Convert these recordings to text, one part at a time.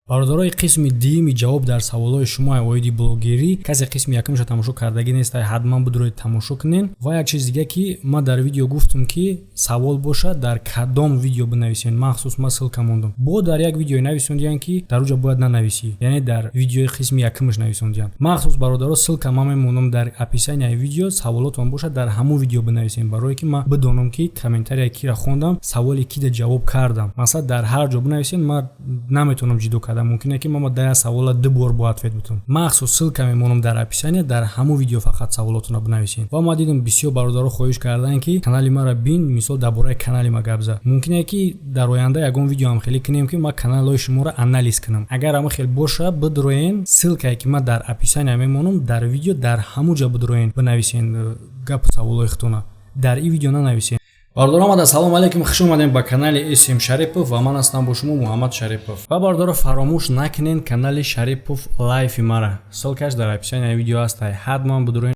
Бародарои, қисми дуюми ҷавоб дар саволҳои шумо оиди блогерӣ. Касе қисми якумша тамошо кардагӣ нест, ҳатман бидуроед, тамошо кунен. Ва як чиз дига, ки ман дар видео гуфтам, ки савол бошад, дар кадом видео бинависен, махсус ман ссылка мондам. Бо дар як видеое нависондиянд, ки дар уҷа бояд нанависӣ, яъне дар видеои қисми якумаш нависондиянд. Махсус, бародаро, ссылка ман мемонам дар описанияи видео. Саволотон бошад, дар ҳамон видео бинависем, барое ки ман бидонам, ки комментария кира хондам, саволи кида ҷавоб кардам. Масалан, дар ҳар ҷо бинависен, ман наметавонам ҷудо карда, мумкине ки ман да савола ду бор бо ответ бутам. Махсус ссылка мемонам дар описания, дар ҳамон видео фақат саволотонро бинависен. Ва ман дидам, бисёр бародаро хоҳиш карданд, ки канали маро бин, мисол, дар бораи канали ма гап зад. Мумкине ки дар оянда ягон видео ҳам хеле кунем, ки ман каналҳои шуморо анализ кунам. Агар ҳама хел боша, бидроен, ссылкае ки ман дар описания мемонам дар видео, дар ҳамон ҷо бидроен, бинависен гапу саволҳои худтона, дар ин видео нанависен. Бародаро, омада, салом алейкум, хуш омадем ба канали СМ Шарипов ва ман ҳастам бо шумо Муҳаммад Шарипов. Ва, бародаро, фаромӯш накунен канали Шарипов Лайфи мара, ссылкаш дар описанияи видео ҳаст, ҳатман бидуроен.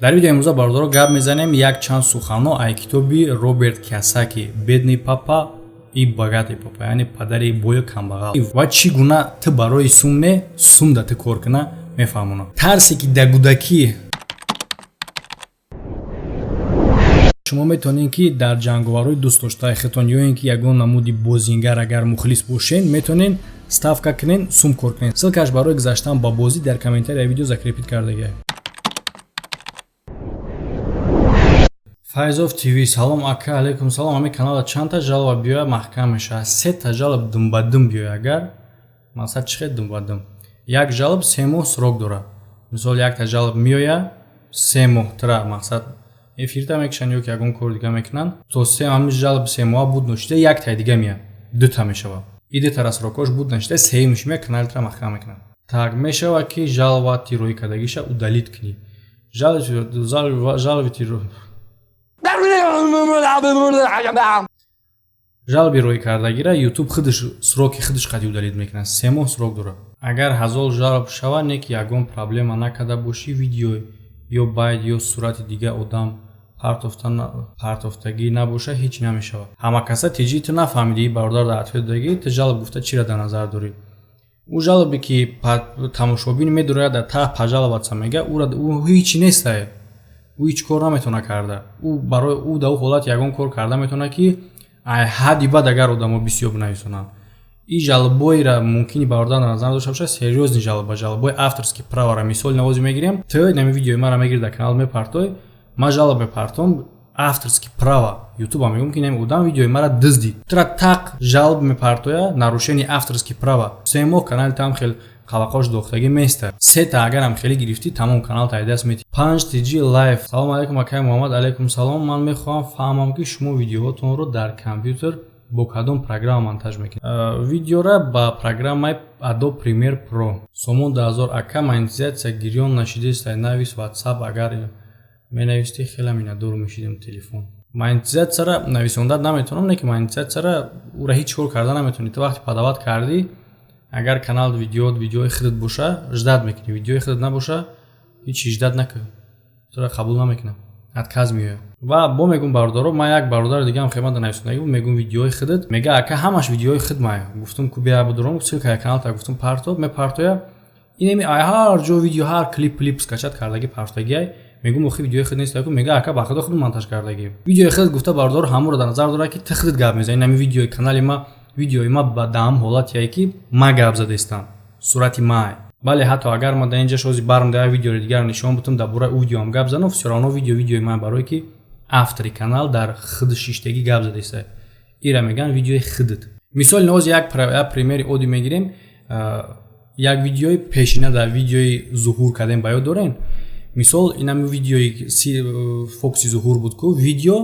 Дар видеои имрӯза, бародаро, гап мезанем як чанд суханҳо ай китоби Роберт Киёсаки «Бедный папа и богатый папа», яъне падари бою камбағал, ва чӣ гуна ту барои сум не, сум да ту кор куна, мефаҳмонам. Тарсе ки дар кӯдакӣ шумо метавонед, ки дар ҷанговарҳои дӯстдоштаи худтон ё ин ки ягон намуди бозингар агар мухлис бошен, метавонед ставка кунен, сум кор кунед. Ссылкаш барои гузаштан ба бозӣ дар комментарияи видео закрепить кардагиа. Файзов ТВ, салом, ака. Алейкум салом. Ҳамин канала чандта жалоба биёя, маҳкам мешавад? Сета жалоб думбадум биёя агар, мақсад чӣ хел думбадум? Як жалоб 3 моҳ срок дорад. Мисол, якта жалоб меоя, 3 моҳ тра, мақсад, эфирта мекушанд ё ки ягон кори дига мекунанд, то се ҳамин жалоб 3 моҳа буд ношида, яктаи дига меяд, дута мешавад. И дутара срокош буд нашида, сеюмиш меяд, каналитра маҳкам мекунад. Так мешавад, ки жалобати рӯй кардагиша удалить кунӣ? Жалоби рӯй кардагира Ютуб худаш сроки худаш қади удалить мекунад, 3 моҳ срок дорад. Агар ҳазор жалоб шавад, не ки ягон проблема накарда бошӣ, видео ё байт ё сурати дига одам партофтагӣ набоша, ҳеҷ намешавад. Ҳама каса тиҷи ту нафаҳмидӣ, бародар, дар ответ додагӣ. Ту жалоб гуфта чиро дар назар дорӣ? Ӯ жалобе ки тамошобин медорад, дар таҳ пожаловаться мега, ӯ ҳеҷ нестае, ӯ ҳеҷ кор наметавона карда. Ӯ барои ӯ дар ӯ ҳолат ягон кор карда метавона, ки ай ҳадди бад агар одамо бисёр бинависонанд. И жалобоира мумкини бародар дар назар дошта бошад, серьёзный жалоба, жалобои авторский правара. Мисоли навози мегирем: ту нами видеои мара мегири, дар канал мепартой, ман жалоб мепартом, авторский права Ютуба мегӯм, ки нами одам видеои мара дуздид. Тура тақ жалоб мепартоя, нарушение авторский права, 3 моҳ канали там хел қалақош дохтагӣ места. Сета агарам хеле гирифтӣ, тамом, канал тайдаст мети. Панҷ тиҷи лайф, салому алейкум, акай Муҳаммад. Алейкум салом. Ман мехоҳам фаҳмам, ки шумо видеоҳотонро дар компютер бо кадом программа монтаж мекунед? Видеора ба программаи Adobe Premiere Pro. Сомон 2000, ака, монетизатсия гирён нашидеста, навис WhatsApp. Агар менавистӣ, хеле миннатдор мешидем. Телефон монетизатсияра нависонда наметавонам, не ки монетизатсияра ура ҳеҷ кор карда наметавонӣ. Ту вақте подавать кардӣ, агар канал видео видеои худат боша, ждать мекунӣ, видеои худат набоша, ҳеҷ ждать накун, тура қабул намекунам, отказ меояд. Ва бо мегӯм, бародаро, ман як бародари дигаам хидмат нависондагӣ буд, мегӯм, видеои худат, мега, ака, ҳамаш видеои худ мая. Гуфтум, ку бия будуром, ссылкаи каналта, гуфтум, парто мепартоя. Инеми ай ҳар ҷо видео, ҳар клип клип скачать кардагӣ партогиай. Мегӯм, охи видеои худ нест? Мега, ака, ба худо, худ монтаж кардагӣ. Видеои худ гуфта, бародаро, ҳамонро дар назар дорад, ки ту худат гап мезанӣ. Нами видеои канали ма, видеои ма ба даҳам ҳолатие, ки ма гап задаистам, сурати май. Бале, ҳатто агар ма дар инҷа шози барм, дар видеои дигар нишон бутам, дар бораи ӯ видеоам гап занам, всё равно видео видеои ман, барое ки автори канал дар худ шиштагӣ гап задаиста. Ира мегӯянд видеои худат. Мисоли навоз, як примери оддӣ мегирем. Як видеои пешина, дар видеои зуҳур кардем, ба ёд дорем? Мисол, инами видеои фокуси зуҳур буд ку, видео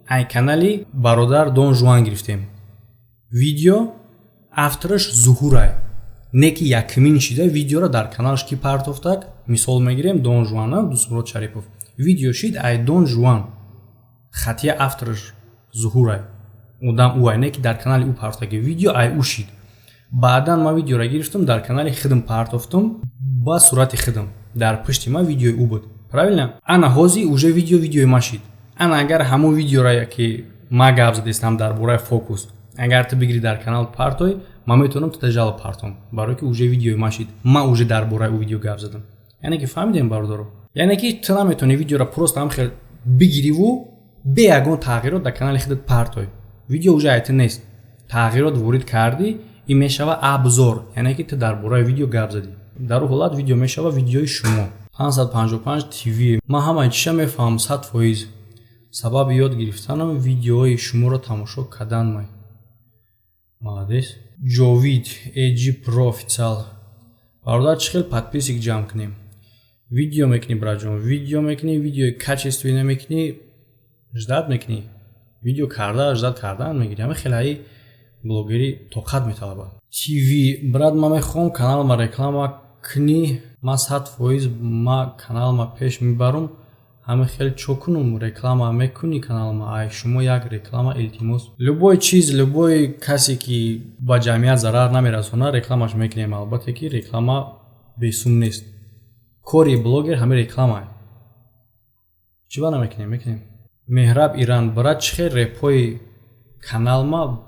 ай канали бародар Дон Жуан гирифтем. Видео автораш Зуҳурай, не ки якмин шида видеоро дар каналаш ки партофтак? Мисол мегирем, Дон Жуана, Дустмурод Шарипов. Видео шид ай Дон Жуан, хатия автораш Зуҳурай, одам ӯай, не ки дар канали ӯ партофтаги, видео ай ӯ шид. Баъдан ман видеоро гирифтам, дар канали худам партофтам ба сурати худам, дар пушти ман видеои ӯ буд, правильно? Ана ҳозир уже видео видеои ма шид. Ана агар ҳамон видеоро, ки ма гап задистам дар бораи фокус. Агар ту бигирӣ, дар канал партой, ман метавонам тута жалоб партом, барое ки уже видеои ман шид, ман уже дар бораи ӯ видео гап задам. Яъне ки фаҳмидем, бародаро, яъне ки ту наметавонӣ видеоро просто ҳам хел бигириву бе ягон тағйирот дар канали худат партой. Видео уже ай ту нест, тағйирот ворид кардӣ, ин мешава обзор, яъне ки ту дар бораи видео гап задӣ. Дар ӯ ҳолат видео мешава видеои шумо. 555 ТВ, ман ҳамаи чиша мефаҳмам 100%. Сабаби ёд гирифтанам видеои шуморо тамошо кардан май. Молодец. Ҷовид Эҷи Про официал, бародар, чӣ хел подписчик ҷамъ кунем? Видео мекунӣ, браҷон, видео мекунӣ, видеои качественный мекунӣ, ждать мекунӣ, видео карда, ждать кардан мегирӣ. Ҳама хелаи блогерӣ тоқат металабад. ТВ, брат, ман мехоҳам каналма реклама кунӣ. Ман 100% ма каналма пеш мебарам. Ҳама хел чо кунум, реклама мекунӣ каналма? Ай шумо як реклама, илтимос. Любой чиз, любой касе ки ба ҷамъият зарар намерасонад, рекламаш мекунем. Албатта ки реклама бесум нест. Кори блогер ҳама реклама. Чӣ ба намекунем? Мекунем. Меҳраб Иран, брат, чӣ хел репҳои каналма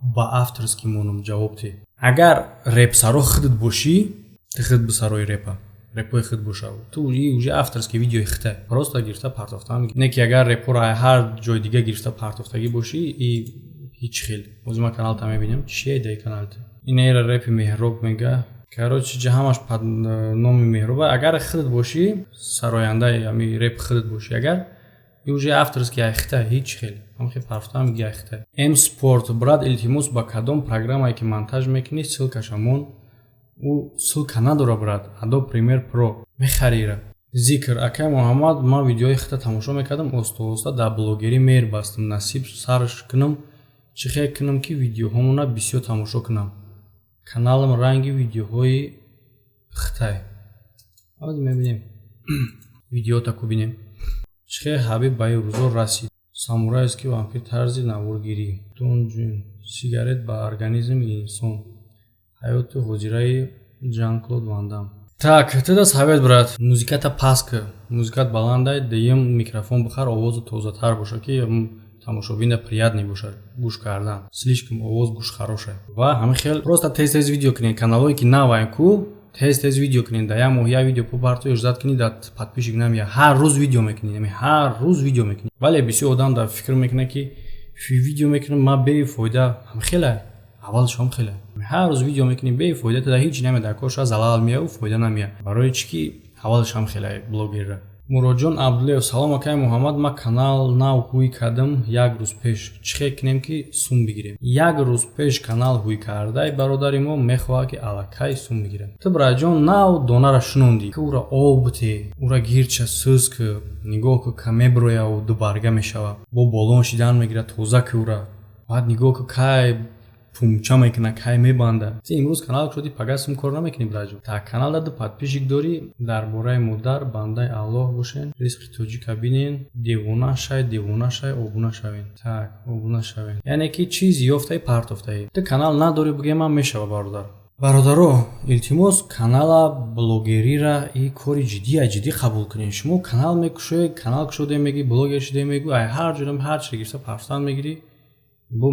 ба авторский монум? Ҷавоб те. Агар репсаро худат бошӣ, ту худ бисарои репа, репҳои худ боша, ту уже авторский видеои хита просто гирифта партофтан. Не ки агар репҳоро ҳар ҷои дига гирифта партофтагӣ бошӣ, и ҳеҷ хел. Ҳозир ман каналта мебинам, чие даи каналта? Инера репи Меҳроб мега. Короче, ҷа ҳамаш под номи Меҳроба. Агар худат бошӣ, сарояндаи ами реп худат бошӣ, агар и уже авторский айхита, ҳеҷ хел ҳамхел партофтан меги айхита. М Спорт, брат, илтимос, ба кадом программае ки монтаж мекунӣ, ссылкаша мон. Ӯ ссылка надора, брат. Adobe Premiere Pro мехарира. Зикр, акай Муҳаммад, ман видеои хита тамошо мекардам, оста оста дар блогерӣ меҳр бастам. Насиб сарш кунам. Чӣ хел кунам, ки видеоҳомона бисёр тамошо кунам? Каналам ранги видеоҳои хитай. Ҳозир мебинем, видеота ку бинем. Чӣ хел Ҳабиб ба ин рӯзо расид? Самурайский вампир, тарзи наворгирӣ, донҷун, сигарет ба организми инсон, ҳаёти ҳозираи Жан-Клод Ван Дам. Так, туда совет, брат: музиката паст кӣ, музикат баландай. Дуюм, микрофон бихар, овозу тозатар боша, ки тамошобина приятный бошад гӯш кардан. Слишком овоз гӯш хороша. Ва ҳамин хел просто тез тез видео кунед. Каналҳое ки навайн ку, тез тез видео кунед. Дар як моҳ як видео пупартои, ждать кунед, дар подписчик намеяд. Ҳар рӯз видео мекунед, яъне ҳар рӯз видео мекунед. Вале бисёр одам дар фикр мекунад, ки видео мекунам ман бефоида. Ҳам хеле аввалшом хеле ҳар рӯз видео мекунӣ, бефоида, тада ҳеҷ намеяд. Дар кор шояд залал меяд, фоида намеяд. Барои чӣ ки аввалшам хеле блогерра. Муроҷон Абдуллаев, салом, акай Муҳаммад, ман канал нав ҳуй кардам як рӯз пеш. Чӣ хел кунем, ки сум бигирем? Як рӯз пеш канал ҳуй кардаи бародари мо мехоҳад, ки аллакай сум бигирем. Ту, браҷон, нав донара шунондӣ, ки ӯра об бите, ӯра гирча сӯз ки, нигоҳ ку, ка мебирояв, дубарга мешава, бо болон шидан мегирад. Тоза ки ӯра, баъд нигоҳ ку, кай пумча мекуна, кай мебанда. Ти имрӯз канал кушодӣ, пага сум кор намекунӣ, браҷон. Та каналда ду подписчик дорӣ. Дар бораи модар, бандаи Аллоҳ бошен, ризқи тоҷика бинен. Девона шай, девона шай, обуна шавен. Так, обуна шавен, яъне ки чиз ёфтаи, партофтаи. Ту канал надорӣ, бигӯем ман мешава, бародар. Бародаро, илтимос, канала блогерира и кори ҷиддия, ҷиддӣ қабул кунед. Шумо канал мекушоед, канал кушодем мегӣ, блогер шудем мегӯ, ай ҳар ҷурам ҳар чизе гирифта партофтан мегирӣ, бо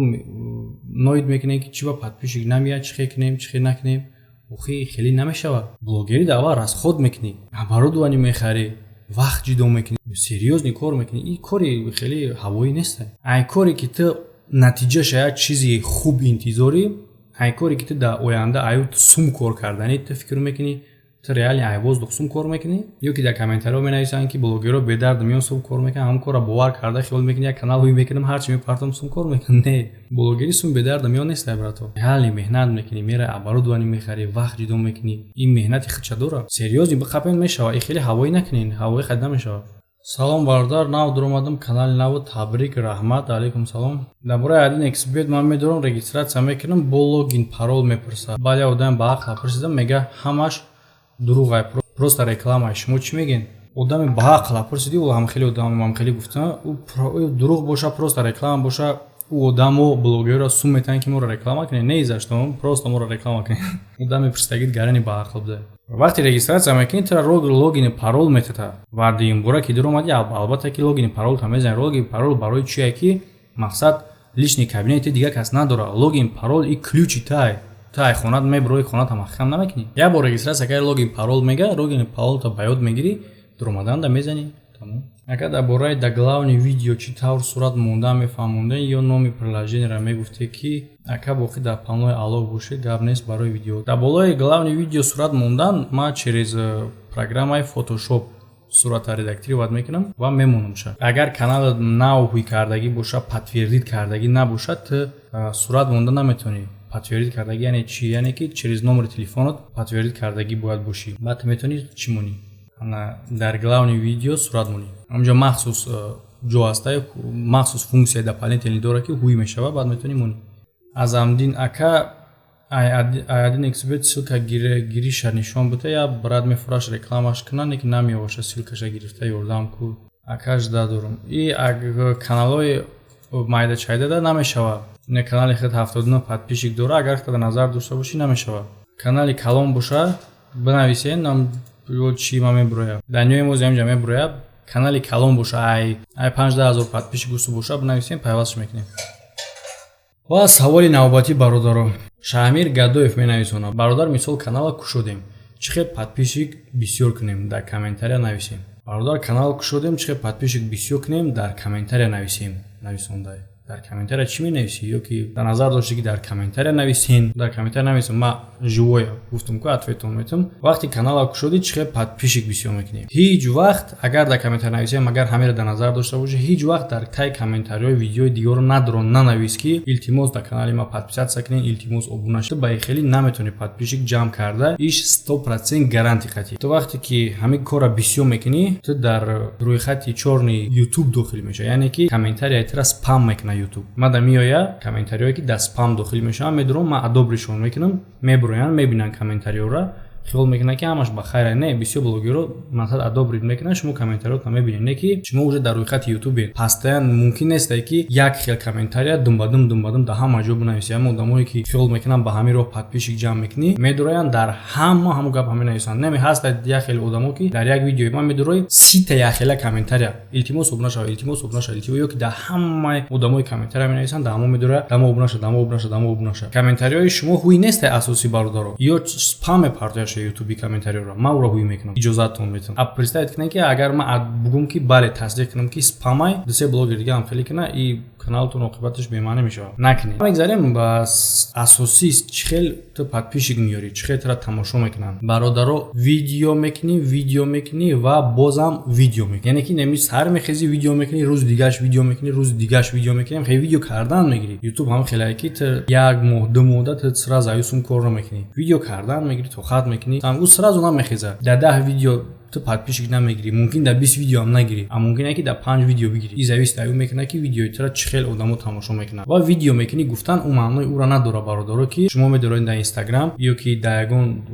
ноид мекунем, ки чӣ ба подписчик намеяд, чӣ хел кунем, чӣ хел накунем. Охи, хеле намешавад. Блогерӣ дар аввал расход мекунӣ, оборудование мехарӣ, вақт ҷудо мекунӣ, серьёзный кор мекунӣ. Ин кори хеле ҳавоӣ нест. Ай коре ки ту натиҷаша як чизи хуб интизорӣ, ай коре ки ту дар оянда аю сум кор карданӣ, ту фикр мекунӣ, ту реально ай воздух сум кор мекунӣ? Ё ки дар комментариҳо менависанд, ки блогерҳо бедард миён, сум кор мекунанд. Ҳамон корро бовар карда, хиёл мекунӣ, як канал ҳуй мекунам, ҳарчи мепартам, сум кор мекунам. Не, блогерӣ сум бедарда миён нест, брато. Реально меҳнат мекунӣ, мерай, оборудование мехарӣ, вақт ҷудо мекунӣ. Ин меҳнати худша дорад. Серьёзный биқапен, мешавад. И хеле ҳавоӣ накунен, ҳавоӣ харида намешавад. Салом, бародар, нав дуромадам канали наву, табрик, раҳмат. Алайкум салом. Дар бораи один эксбет ман медорам, регистрация мекунам, бо логин парол мепурсад. Баъд як одаме ба ақл пурсидам, мега, ҳамаш дурӯғай, просто рекламай. Шумо чӣ мегӯед? Одаме ба ақл пурсидӣ, ӯ ҳамхели одам ҳамхеле гуфта, ӯ дурӯғ боша, просто реклама боша. Ӯ одамо блогерро сум метаҳанд, ки моро реклама кунед. Не изашто просто моро реклама кунед. Одаме пурсидагид, гарани ба ақл буда. Вақте регистрация мекунӣ, тура логини парол метата. Ва дуюмбора ки дуромадӣ, албатта ки логини паролта мезанӣ. Логини парол барои чие? Ки мақсад Личный кабинети дигар кас надора. Логин, парол и ключи тай. Тай хонат меброи, хонат ҳам ҳам намекунӣ. Як бор регистрация карди, логин, парол мега, логин, паролта ба ёд мегирӣ, дуромаданда мезанӣ, тамом. Ака, дар бораи да главный видео чӣ тавр сурат монда мефаҳмондем ё номи приложениеро мегуфте, ки ака боқӣ дар панои Аллоҳ бошед, гап нест барои видео. Дар болои главный видео сурат мондан ман через программаи Фотошоп сурата редактировать мекунам ва мемонамша. Агар канал нав ҳуй кардагӣ боша, подтвердить кардагӣ набошад, ту сурат монда наметавонӣ. Подтвердить кардагӣ яъне чӣ? Яъне ки через номери телефонот подтвердить кардагӣ бояд бошӣ, баъд ту метавонӣ чӣ монӣ, дар главный видео сурат монӣ. Ҳамҷо махсус ҷо ҳаста, махсус функсияи дополнительный дора, ки ҳуй мешавад, баъд метавонӣ монӣ. Азамдин ака, айадин эксперт, ссылка гириша нишон бита. Я брат мефураш, рекламаш кунан, ки намеёваша, ссылкаша гирифта ёрдам ку, акаш дадорум. И каналҳои майда чайдада намешавад. Ина канали худ 79 подписчик дора, агар худа назар дошта бошӣ, намешавад. Канали калон боша, бинависен нам чӣ, ма мебуроя, данёи мо заминҷа мебуроя. Канали калон боша, ай 5000 подписчик гусу боша, бинависем, пайвастш мекунем. Ва саволи навбатӣ, бародаро, Шаҳмир Гадоев менависонад: «Бародар, мисол канала кушодем, чӣ хел подписчик бисёр кунем, дар комментария нависем». Бародар, канал кушодем, чӣ хел подписчик бисёр кунем, дар комментария нависем нависонда. Дар комментария чӣ менависӣ? Ё ки дар назар дошти, ки дар комментария нависен? Дар комментария нависем, ма живой гуфтум ку, ответон метам. Вақте канала кушодӣ, чӣ хел подписчик бисёр мекунем? Ҳеҷ вақт агар дар комментария нависем, агар ҳамеро дар назар дошта бошӣ, ҳеҷ вақт дар таи комментариҳои видеои дигарро надрон, нанавис, ки илтимос, дар канали ма подписаться кунед, илтимос, обуна шуда. Ба хеле наметавонӣ подписчик ҷамъ карда, иш 100% гарантия қатӣ. Ту вақте ки ҳамин корро бисёр мекунӣ, ту дар рӯйхати чёрный Ютуб дохил мешавӣ, яъне ки комментарияи тура спам мекунад Ютуб. Мада меоя комментариҳое, ки дар спам дохил мешаванд, медурам, ман одобришон мекунам, мебуроянд, мебинанд комментариҳоро, хиёл мекунанд, ки ҳамаш ба хайра. Не, бисёр блогерро масалан одобрить мекунанд, шумо комментариётро мебинед, не ки шумо уже дар рӯйхати ютубе постоянно. Мумкин несте, ки як хел комментария думбадум думбадум дар ҳама ҷо бинависӣ. Ҳама одамое, ки хиёл мекунанд, ба ҳамин роҳ подписчик ҷамъ мекунӣ, медуроянд, дар ҳама ҳамон гап ҳаме нависанд. Неми ҳаст як хел одамо, ки дар як видеои ман медурои, 30-та якхела комментария: илтимос, обуна шава, илтимос, обуна шава, илтимос. Ё ки дар ҳамаи одамои комментария менависанд, дар ҳамо медурояд: дамо обуна ша, дамо обуна ша, дамо обуна ша. Комментариҳои шумо ҳуй несте асосӣ, бародаро, ё спам мепартояша ютуби комментариёро. Ман ӯро ҳуй мекунам, иҷозатон метавам. А представить кунед, ки агар ман бугум, ки бале, тасдиқ кунам, ки спамай, дусе блогер дига ҳам хеле куна, и каналтон оқибаташ бемаънӣ мешавад. Накунед. Мегзарем ба асосӣ: чӣ хел ту подписчик меёрӣ, чӣ хел тура тамошо мекунанд? Бародаро, видео мекунӣ, видео мекунӣ ва бозам видео мекунӣ. Яъне ки неми сар мехезӣ, видео мекунӣ, рӯзи дигаш видео мекунӣ, рӯзи дигаш видео мекунӣ, хеле видео кардан мегирӣ. Ютуб ҳам хеле ки ту як моҳ, 2 моҳ да ту сразу аюсум кор намекунӣ. Видео кардан мегирӣ, тоқат мекунӣ, ӯ сразу намехеза. Дар 10 видео ту подписчик намегирӣ, мумкин дар 20 видеоам нагирӣ, а мумкин ки дар панҷ видео бигирӣ. И зависит аю мекунад, ки видеои тура чӣ хел одамо тамошо мекунанд. Ва видео мекунӣ гуфтан, ӯ маънои ӯра надорад, бародаро, ки шумо медоред дар Инстаграм ё ки дар ягон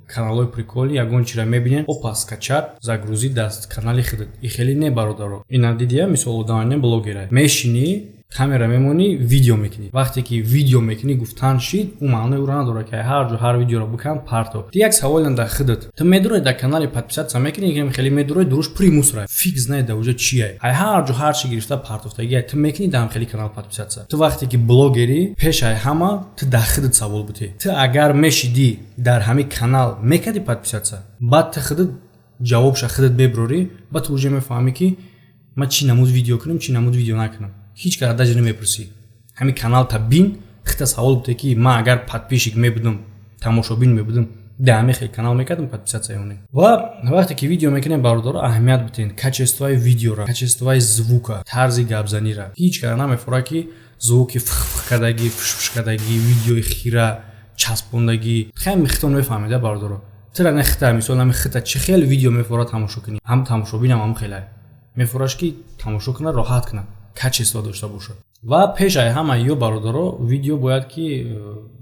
каналҳои прикольный ягон чиро мебинед, опа, скачать, загрузить дар канали худат. И хеле не, бародаро. Ина дидия, мисол, одамане блогера мешинӣ, камера мемонӣ, видео мекунӣ. Вақте ки видео мекунӣ гуфтан шид, ӯ маънои ӯро надорад, ки ҳар ҷо ҳар видеоро бикан, парто. Ту як саволам дар худат: ту медурои, дар канали подписаться мекунӣ, хеле медурои, дуруш пури мусора, фиг знает да уже чия, ай ҳар ҷо ҳар чи гирифта партофтагия. Ту мекунӣ дар хеле канал подписаться? Ту вақте ки блогерӣ, пешай ҳама ту дар худат савол бутӣ: ту агар мешидӣ, дар ҳамин канал мекардӣ подписаться? Баъд ту худат ҷавобша худат мебурорӣ. Баъд ту уже мефаҳмӣ, ки ман чӣ намуд видео кунам, чӣ намуд видео накунам. Ҳеҷ кара даже намепурсӣ. Ҳамин каналта бин, хита савол буте, ки ман агар подписчик мебудам, тамошобин мебудам, дар ҳамин хел канал мекардам подписаться ё не? Ва вақте ки видео мекунем, бародаро, аҳамият битен качествои видеора, качествои звука, тарзи гапзанира. Ҳеҷ кара намефора, ки звуки фх кардагӣ, фшфш кардагӣ, видеои хира часпондагӣ. Хеле хитон мефаҳмеда, бародаро. Тира не хита, мисол, ҳами хита чӣ хел видео мефора тамошо кунӣ, ҳам тамошобинам ҳам хеле мефораш, ки тамошо кунад, роҳат кунад, качество дошта бошад. Ва пешаи ҳама ё, бародаро, видео бояд ки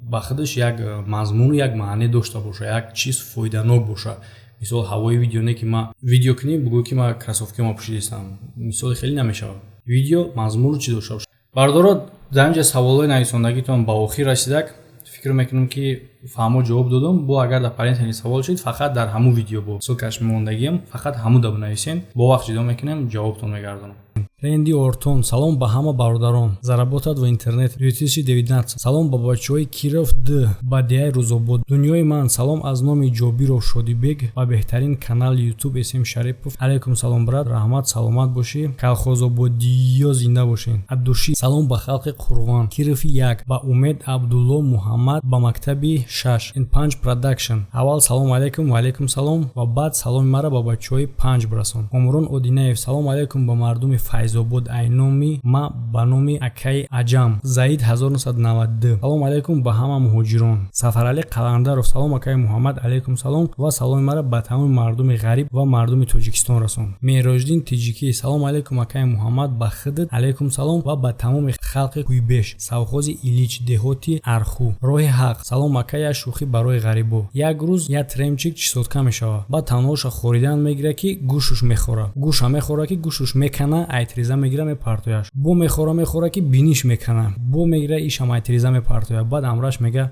ба худаш як мазмуну як маъне дошта боша, як чиз фоиданок боша. Мисол, ҳавои видео не, ки ма видео кунӣ, бугӯ, ки ма кроссовкима пӯшидистам, мисоли, хеле намешавад. Видео мазмуну чӣ дошта бошад. Бародаро, дар инҷа саволҳои нависондагитон ба охир расидак. Фикр мекунам, ки фаҳмо ҷавоб додам. Бо агар дар понятный савол шид, фақат дар ҳамун видео бо ссылка ш мемондагиам, фақат ҳамуда бинависен, бо вақт ҷудо мекунем, ҷавобтон мегардонам. Ренди Ортон: салом ба ҳама бародарон, заработать в интернет 2019. Салом ба бачаҳои Киров д ба деҳаи Рӯзобод, дунёи ман. Салом аз номи Ҷобиров Шодибек ба беҳтарин канали Ютуб См Шарипов. Алайкум салом, брат, раҳмат, саломат бошӣ. Колхозободиё зинда бошен. Абдуши: салом ба халқи Қурғон, Кирови як, ба Умед Абдулло Муҳаммад, ба мактаби шаш ин панҷ продакшн. Аввал салом алайкум. Ва алайкум салом. Ва баъд саломи маро ба бачаҳои панҷ бирасон. Комрон Одинаев: салом алайкум ба мардуми Файзобод, айноми ма ба номи акаи Аҷам Заид 1992. Салом алайкум ба ҳама муҳоҷирон. Сафаралӣ Қаландаров: салом, акаи Муҳаммад. Алайкум салом ва саломи маро ба тамоми мардуми ғариб ва мардуми Тоҷикистон расон. Меҳроҷиддин Тиҷикӣ: салом алайкум, акаи Муҳаммад, ба худат алайкум салом ва ба тамоми халқи Куйбеш, совхози Илич, деҳоти Арху, роҳи ҳақ. Салом, ака, як шӯхӣ барои ғарибо. Як рӯз як тремчик чесотка мешавад, баъд танҳоша хоридан мегирад, ки гӯшуш мехора, гӯша мехора, ки гӯшуш мекана, айтреза мегира, мепартояш. Бо мехора, мехора, ки биниш мекана, бо мегира, ишам айтреза мепартоя. Баъд амраш мега: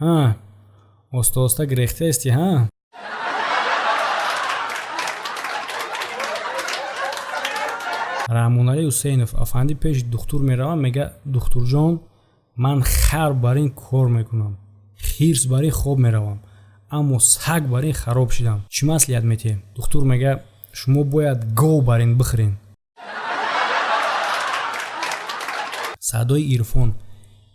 ҳа, оста оста гирехтаести, ҳа. Раҳмоналӣ Ҳусейнов: афанди пеши духтур меравам, мега: духтурҷон, ман хар бар ин кор мекунам, хирс бар ин хоб меравам, аммо саг бар ин хароб шидам, чӣ маслиҳат метиҳем? Духтур мега: шумо бояд гов бар ин бихӯрен. Садои Ирфон: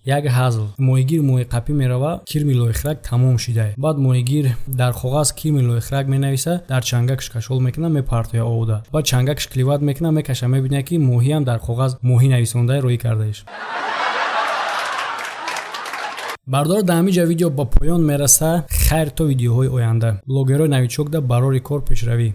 як ҳазл. Моҳигир моҳиқапӣ мерава, кирми лоихрак тамом шидае. Баъд моҳигир дар коғаз кирми лоихрак менависа, дар чангакш кашол мекуна, мепартоя овода. Баъд чангакш клевать мекуна, мекаша, мебина, ки моҳиам дар коғаз моҳӣ нависондае роӣ кардаиш. Бардор, дар ҳамин ҷа видео ба поён мераса. Хайр, то видеоҳои оянда. Блогерҳои новичок да барори кор пешравӣ.